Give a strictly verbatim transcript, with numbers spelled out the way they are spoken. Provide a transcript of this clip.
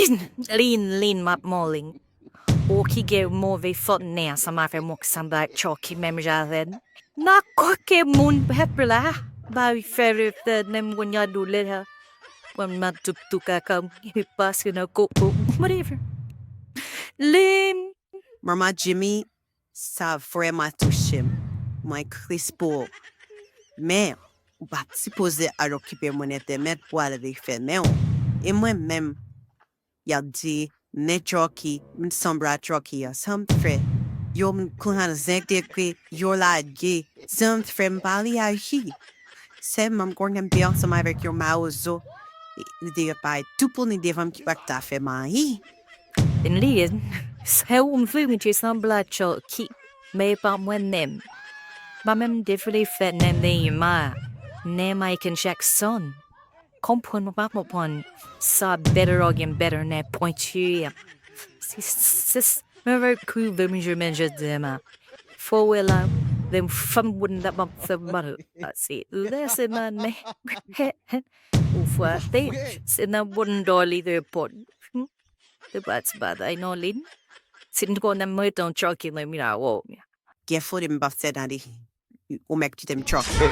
Lin, Lin, m ap moli. Ou ki gen move fòt nen ansanm avè m, ou ki sanble ak Chucky menm jan avè m. Nan koke moun pèp la, ba wi fè le fè nen m kounye a doulè a. Mwen m ap toup tou kaka m, epi pase nan koko m, whatever. Lin. Manman Jimmy, sa vrèman touche m. Mwen tris pou ou. Men, ou pa t sipoze al okipe moun entèmèt pou al refè nen w. E mwen menm, y ap di, men Chucky, m sanble a Chucky an. Sa m t fè? Yo m pran zentegre, yo lage. Sa m t fè? M pa reyaji. Sèlman m konnen m te ansanm avèk yon mawozo. Li te parèt tou pou li devan m ki pa t ta fè m anyen. Lin, se ou m vle, m te sanble a Chucky, men e pa mwen menm. M pa menm te vle fè nen Neymar, nen Michael Jackson. Konprann, mwen pa konprann sa better argument, better nen pwenti a. Se, se, se, mwen vle krive m je men je di ma. Fò wè la, lè m fanm bounda m ap fè mal. Se lè se nan nen ou frape, se nan bounda w li te pot. Se pa ti bagay non, Lin. Si m t konnen m rete yon Chucky, mwen m la wè w. Gen foli m p ap fè tande. Ou mèt kite m Chucky.